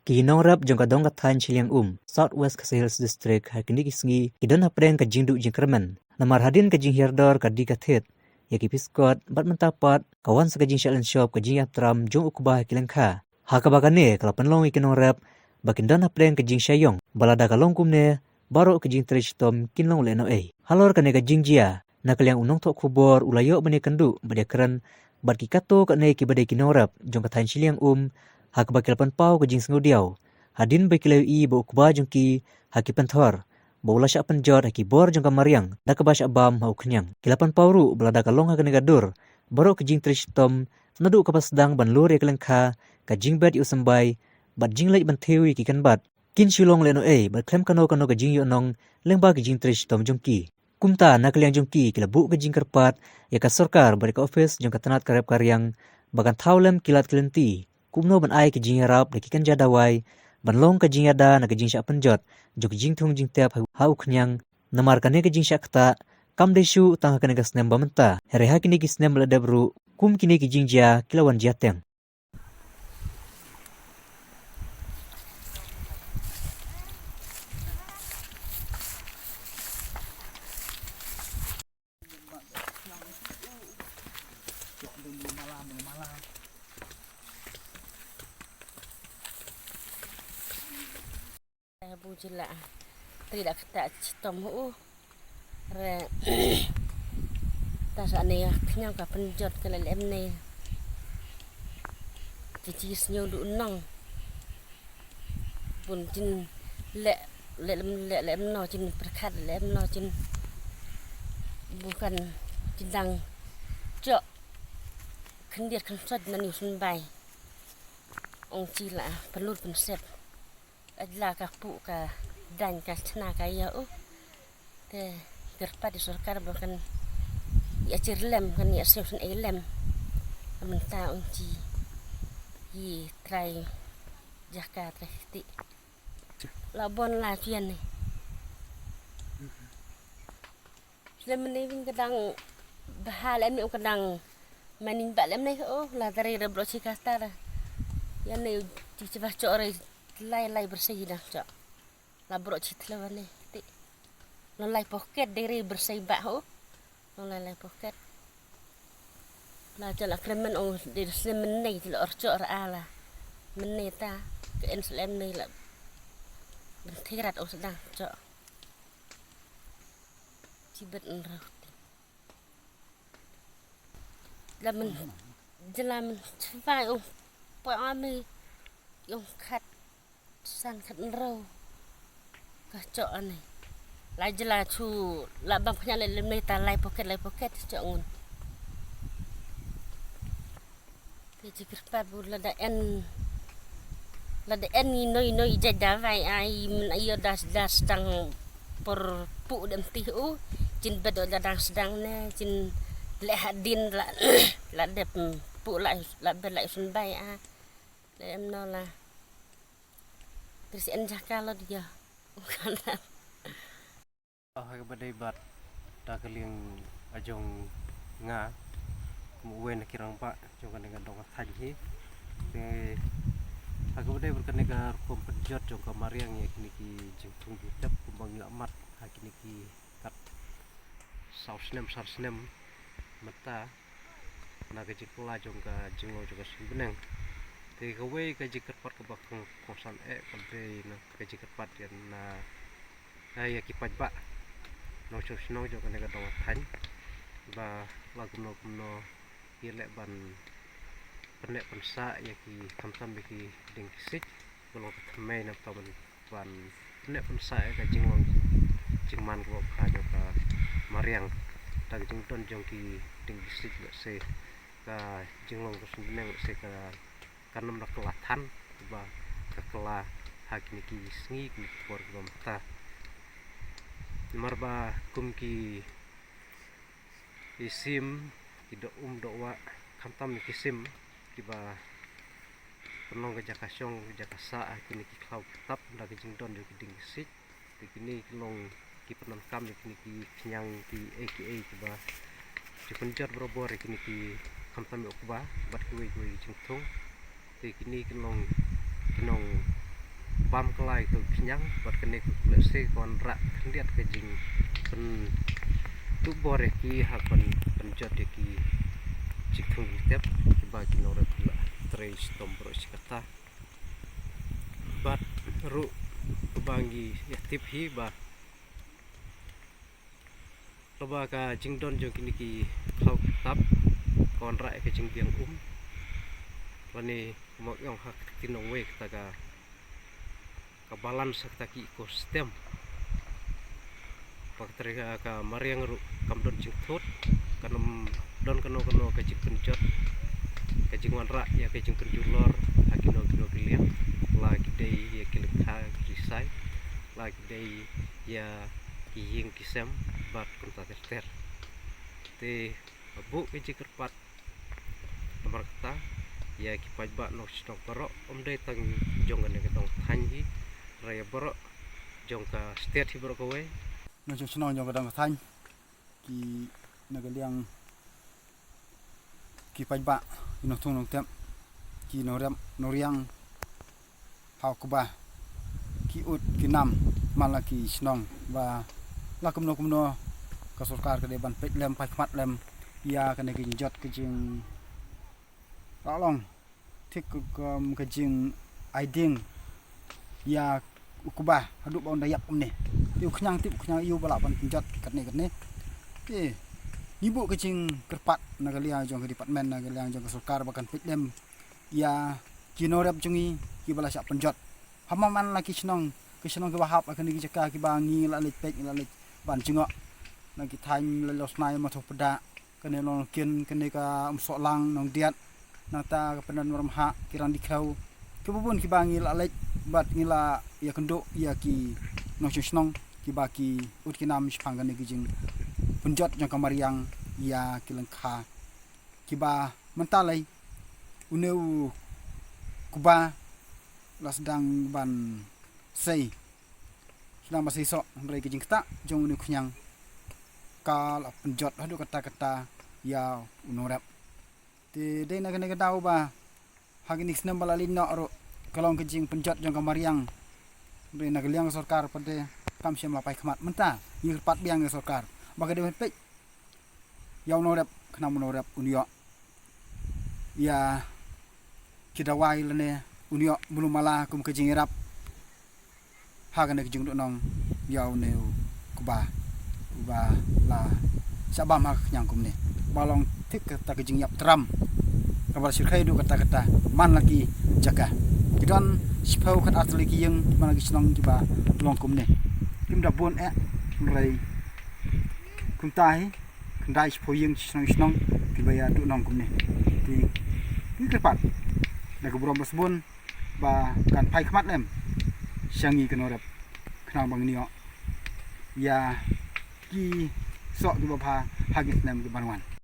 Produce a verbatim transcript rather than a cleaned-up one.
Ki nongrep jong ka dong ka thaiñ Shiliang Um, South West Khasi Hills District, ha kine ki sngi ki don hapdeng ka jingduh jingkyrmen. Namar hadien ka jinghiar dor ka dih ka thied ïa ki piskot bad mynta pat ka wan sa ka jingshah lynshop ka jingïatram jong u kba ha ki lyngkha. Ha kaba kane ka la pynlong ïa ki nongrep ba kin don hapdeng ka jingshah ïong, ba lada ka long kumne baroh ka jingtrei shitom kin long lehnohei. Halor kane ka jingjia, na ka liang u nongthoh khubor u la ïoh ban ïakynduh bad ïakren bad ki katto katne kiba dei ki nongrep jong ka thaiñ Shiliang Um, ha kaba ki la pynpaw ka jingsngewdiaw hadien ba ki la ïohi ba u kba jong ki ha ki pynthor ba u la shah pynjot ha ki bor jong ka mariang da kaba shah bam ha u khñiang. Ki la pynpaw ruh ba lada ka long ha kane ka dur, baroh ka jingtrei shitom naduh kaba sdang ban lur ïa ka lyngkha, ka jingbet ïa u symbai bad jingleit ban thiew ïa ki kynbat, kin shu long lehnohei bad khlem kano kano ka jingïohnong lyngba ka jingtrei shitom jong ki. Kumta na ka liang jong ki ki la buh ka jingkyrpad ïa ka sorkar bad ïa ka ophis jong ka tnat ka rep ka riang ba kan thaw lem ki lad ki lynti kumno ban ai ka jingïarap da ki kynja dawai ban long ka jingïada na ka jingshah pynjot jong ka jingthung jingtep ha u khñiang. Namar kane ka jingshah ktah kam dei shuh tang ha kane ka snem ba mynta, hynrei ha kine ki snem ba la dep ruh kum kine ki jingjia ki la wan jia teng. Ai, bu jila. Tri da kata chitom hu. Re. Ta sa ne ya khñiang ka pynjot ka le lem ne. Chi chi snyo du nong. Bun chin le, le lem, le lem no chin pyrkhat le lem no chin. Bukan chin dang chok. Khyndiat khyndiat na ni symbai. Ong chi la pynlut pynsep. Ajla ka pu ka dang ka chna ka ïa u. Te kyrpad ïa sorkar ba kan ïa chir lem, kan ïa siew sien ei lem. Mynta ong chi ïa trai jaka trai siti. La bon la chian ni. Lem ni wing ka dang bha lem ni ka dang maning ba lem ni, oh, la tari re bro chi ka tar. Ïa ni chi chi ba chok re lai lai bersih dang chok. La bro chi thle ba ni ti. La lai pocket de re bersih ba ho. La lai lai pocket. La cha la kremen ong de snem ni ti la or chok ra ala. Meni ta ke en slem ni la. Bentirat ong sedang chok. Chi bet nrau ti. La men jela men chwai ong pa ami ong khat san khat nrau. Ka chok ani. La jela chu la bam khñiang le lem ni ta lai pocket lai pocket chok ngun. Te chi kyrpad bu lada en, lada en i noi noi jait dawai ai men ayo das das dang por pu dem ti u. Chin bed da dang sdang ne chin le hadin la, la dep pu la, la bed la symbai a. Le em no la. Tris en jaka lo dia. Bukan. Ha kaba dei bad da ka liang ajong nga kum uwei na ki rangbah jong kane ka dong ka thaiñ hi. Te ha kaba dei bad kane ka rukom pynjot jong ka mariang ïa kine ki jingthung jingtep kumba ngi la mat ha kine ki kat saw snem, san snem mynta. Na ka jingkylla jong ka jinglong jong ka suiñ bneng. Te kawei ka jingkyrpad kaba kong, kongsan eh ka dei na ka jingkyrpad ïa na, na ïa ki paidbah nongshong shnong jong kane ka dong ka thaiñ ba la kumno kumno ïa leh ban pynneh pynsah ïa ki khamtam ïa ki dieng ki siej ba long ka thymmei na ka bynta ban pynneh pynsah ïa ka jinglong jingman kaba bha jong ka mariang. Da ka jingdon jong ki dieng ki siej lehse ka jinglong ka suiñ bneng lehse ka, kan ym da kylla than ba ka kylla ha kine ki sngi kine ki por kiba mynta. Namar ba kum ki i sim, ki doh um doh wah, khamtam ki sim kiba pynlong ka jaka shong ka jaka sah ha kine ki khlaw ki tap da ka jingdon jong ki dieng ki siej. Te kine ki long ki pyndonkam ïa kine ki khñiang kiei kiei kiba ju pynjot barabor ïa kine ki khamtam ïa u kba bad kiwei kiwei ki jingthung. Te kine ki long ki nong pam kylla ïa ki khñiang, bad kane ka lehse ka wanrah khyndiat ka jingpynduh bor ïa ki ha ka ban pynjot ïa ki jingthung jingtep kiba ki nongrep ki la trei shitom baroh shi katta. Bad ruh kaba ngi ïatip hi ba haba ka jingdon jong kine ki khlaw ki tap ka wanrah ïa ka jingbiang um, lane kumba ong ha ka ktien nongwei kata ka, ka balance ha kata ki ecosystem. Ba ka trai ka, ka mariang ruh kam don jingthut, kam don kano kano ka jingpynjot, ka jingwanrah ïa ka jingpynjulor ha kino kino ki liang, la ki dei ïa ki lyngkha ki risai, la ki dei ïa ki ïing ki sem bad kumta ter ter. Te buh ka jingkyrpad namar kata ïa ki paidbah nongshong baroh, ym dei tang jong kane ka dong thaiñ hi, hynrei baroh jong ka state hi baroh kawei. Nongshong shnong jong ka dong thaiñ, ki na ka liang ki paidbah, ki nongthung nongtep, ki nongrep nongriang ha u kba, ki ud ki nam man la ki shnong ba la kumno kumno ka sorkar ka dei ban peit lem, phai khmat lem ïa kane ka jingjot ka jing, la long thik ka, ka, ka jingai dieng ïa u kba haduh ba un da ïap kumne. Te u khñiang, tip u khñiang ïa u ba lah ban pynjot katne katne. Te ngi buh ka jingkyrpad na ka liang jong ka department, na ka liang jong ka sorkar ba kan peit lem ïa ki nongrep jong ngi kiba la shah pynjot. Haba man la ki shnong, ki shnong kiba hap ha kine ki jaka kiba ngi la leit peit, ngi la leit ban jngoh, na ki thaiñ Laitlynsnai, Mawthaw Pdang, kane Nongkin, kane ka Umsohlang, Nongdiat, nangta ka Pyndenmawrymhah, Kiran Dkhiew, kiba bun kiba ngi la leit bad ngi la ïakynduh ïa ki nongshong shnong kiba ki ud ki nam shaphang kane ka jingpynjot jong ka mariang ïa ki lyngkha kiba mynta lei une u kba la sdang ban sei, sdang ban sei soh, hynrei ka jingktah jong une u khñiang ka la pynjot haduh katta katta ïa u nongrep. Te dei na kane ka daw ba ha kine ki snem ba la leit noh ruh ka long ka jingpynjot jong ka mariang. Hynrei na ka liang ka sorkar pat de kam shym la phai khmat. Mynta ngi kyrpad biang ïa ka sorkar ba ka dei ban peit ïa u nongrep, khnang ba u nongrep un ïoh ïa ki dawai lane un ïoh mulu mala kum ka jingïarap ha kane ka jingduhnong ïa une u kba uba la shah bam ha ka khñiang kumne, ba long thik kata ka jingïap tram kaba la shyrkhei haduh katta katta man la ki jaka. Ki don shiphew khatar tylli ki ïing man la ki shnong kiba long kumne. Kim da bun eh, hynrei kumta hi khyndai shiphew ïing shi shnong shnong kiba ïaduhnong kumne. Te ngi kyrpad na ka burom ba sbun ba kan phai khmat lem sha ngi ki nongrep, khnang ba ngin ïoh ïa ki soh kiba bha ha ki snem kiban wan.